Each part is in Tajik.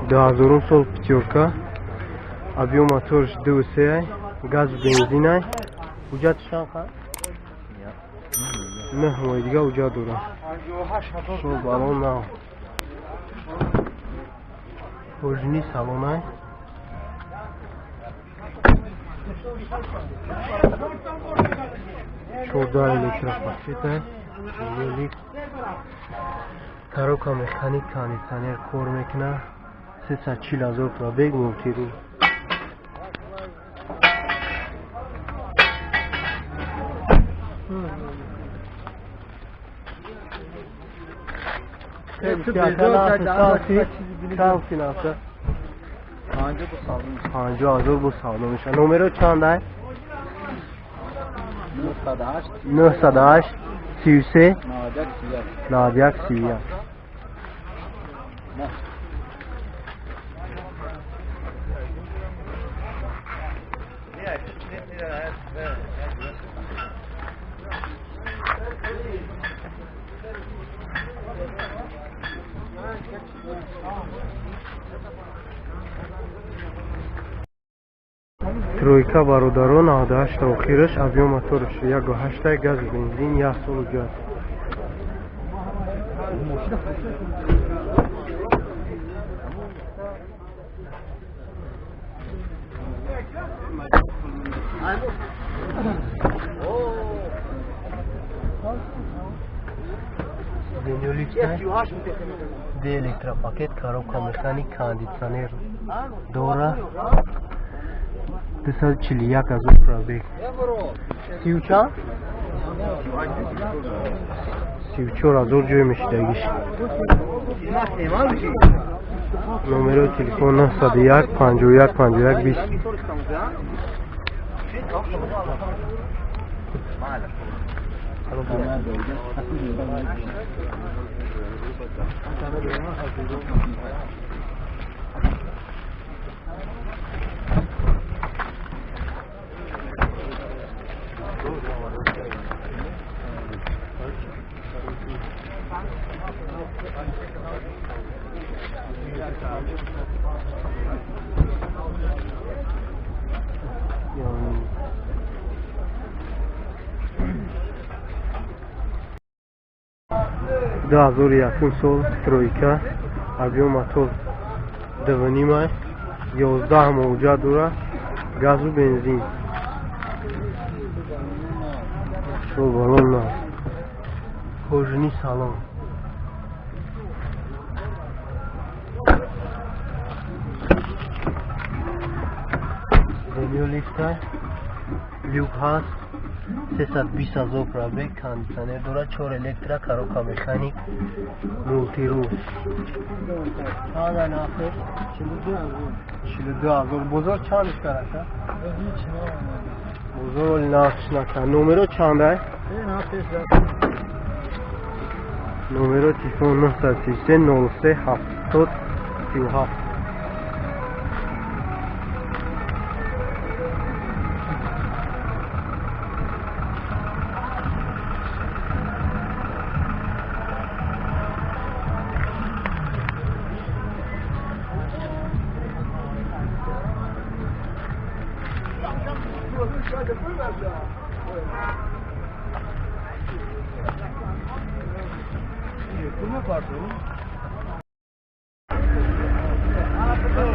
2000 сол пятёрка. Объем моторш 2.3, газ бензин. Ҳуҷҷат чанд ха? 9 моҳи дига ҳуҷҷат дорад. Шо балон нав. Кожини салонай. 14 электропакетай. Коробка механик, кондитсионер кор мекунад. 340 ҳазор пробег, мултирул. Панҷоҳ ҳазор бо савдо мешавад. Номеро чанд ай? 908 33 91 31. Тройка бародарон 98 охираш, объем моторш 1.8, газ бензин, 1 сол ҳуҷҷат. Д электропакет, коробка механик, кондитсионер дора. 241 ҳазор пробег. Сию чанд? 34 ҳазор ҷой мешидагиш. Номерои телефон 901 51 51 20. Ду ҳазору якум сол тройка, объем мотор 2.5, 11 моҳ ҳуҷҷат дорад, газу бензин. Шо балон нав. Кожини салон. Денё лифта, люк ҳаст, 320 ҳазор пробег, кондитсионер дорад, 4 электро, коробка механик, мултирул. Чанд нархаш? 42 ҳазор. Бозор чанд карака? Бозор оли нархш накард. Номеро чанд ай? Номеро телефон 933 03 70 37.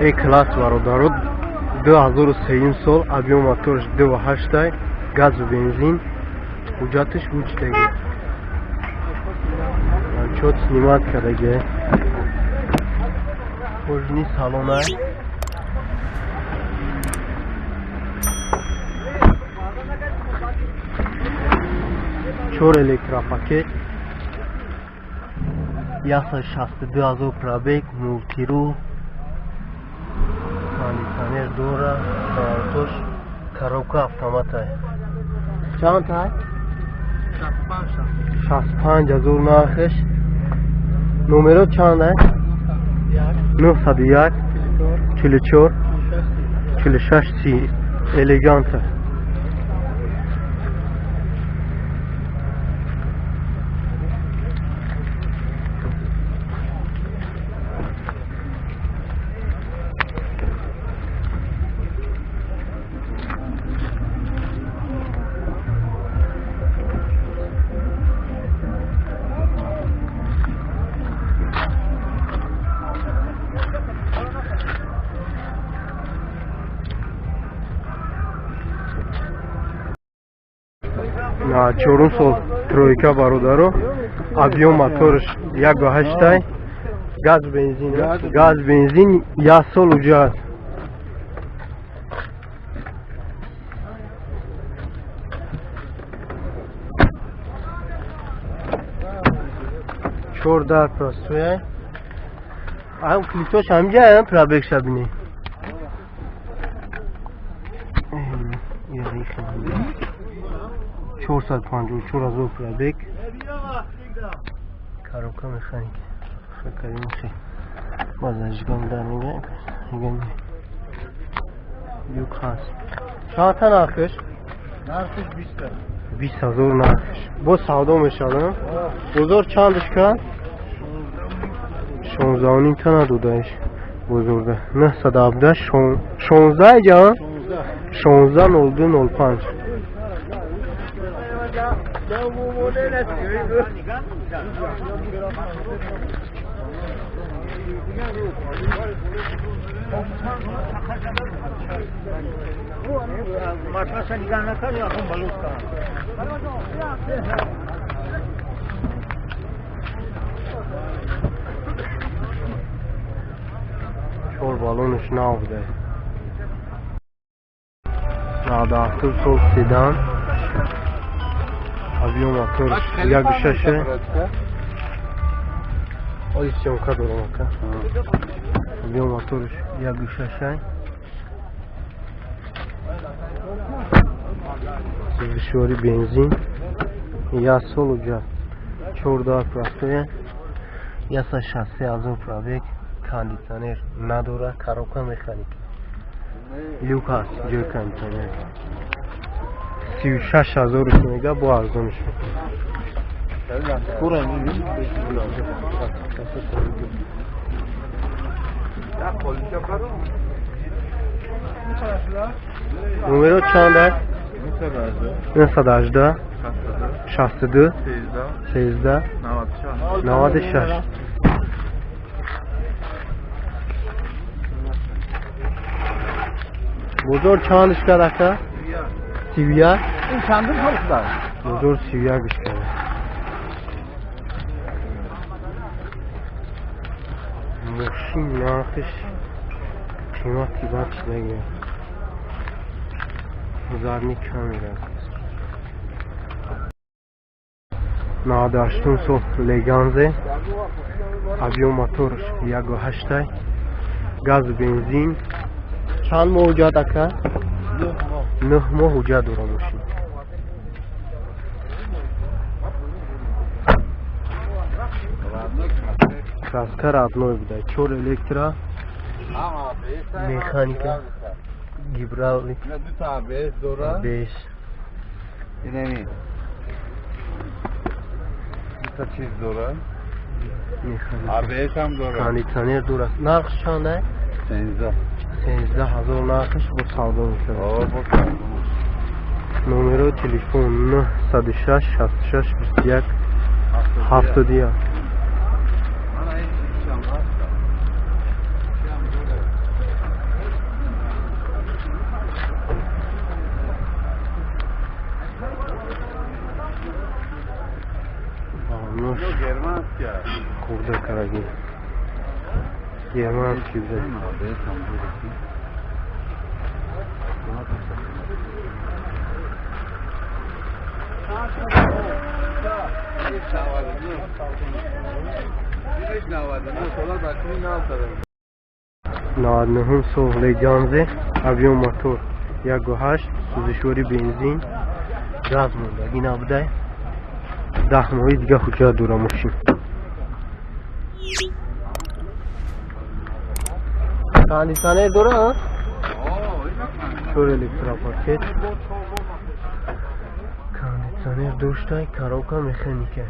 Э-класс бародаро 2003 сол, объем моторш 2.8, газу бензин, ҳуҷҷаташ гучдаги. Чот снимат кардаги. Кожини салона. Чор электропакет. 162 ҳазор пробег, мултирул, кондитсионер дора, поворотош, коробка автомата. Чанд тай? 65 ҳазор нархаш. Номеро чанд ай? 901 44 46 30. Элеганта. Чорум сол тройка бародаро, объём моторш 1,8, газ бензин, газ бензин, як сол уҷа аст. Чор дар простой. Ам клитош ҳамҷа пробег шабини. 454 000 пробег. Коробка механика. Хакари боз зажиган дар мега. Люк ҳаст. Чанд та нархш? Нархш 20. 20 000 нархш. Боз савдо мешавад? Бозор чандаш кард? 16,5 та надодаиш бозорда. 917 16 ҷа? 16 02 05. Чор баллонаш нав буда. 97 сол седан. Объём мотор 1,6. Оли съёмка дорам, ака. Объём моторш 1,6. Сӯзишворӣ бензин. Як сол уҷа. Чордаҳ простой. 163 000 пробег. Кондитсионер надора, коробка механика. Люк ҳаст, ҷои кондитсионер. 36 000 мега, бо арзонш мекунад. Скоро. Номеро чанд аст? 918 62 13 96. Бозор чандш кард, ака? 31? Ин чандум сол шуда? Бозор 31 кард. Мошин нархиш қимати бад шудагия. Задний камера. 98 сол Леганзе. Объём моторш 1,8. Газ бензин. Чанд моҳ ҳуҷҷат, ака? 9 моҳ ҳуҷҷат дора мошин. Краска родной буда. Чор электро. Механика. Гидравлик. ABS дора. ABS. Инами. Дута чиз дора. Механика. ABS ҳам дора. Кондитсионер дора. Нархш чанд аст? 13. 13 000 нархш, бо савдо мешавад. О, бо савдо. Номерои телефон 906 66 21 71. Мана ин чизшам ҳаст. Чиам дора. Балонош Германская. хурда караги. Германский буда. ABS ҳам дора. 99 сол Леганзе, объём мотор 1,8, сӯзишворӣ бензин, газ мондагӣ набудай. 10 моҳи дига ҳуҷҷат дора мошин. Кондитсионер дора? Чор электропакет. Кондитсионер доштай, коробка механика.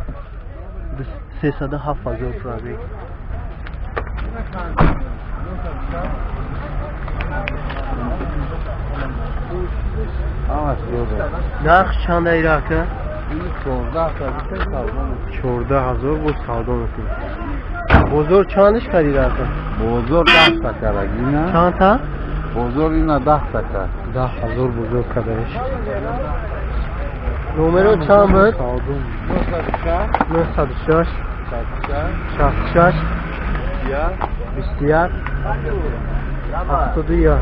307 000 пробег. Ҳамаш дора. Нарх чанд айра, ака? 14 та савдо. 14 000 боз савдо мекунӣ. Бозор чандиш кардида, ака? Бозор 10 та карагина. Чанд та? Бозор ина 10 та кард. 10 000 бозор кардаиш. Номеро чанд буд? 906 66 21 71.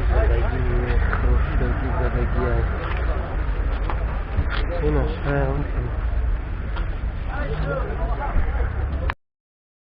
Задагӣ, хуршедӣ задагӣ. Инаш.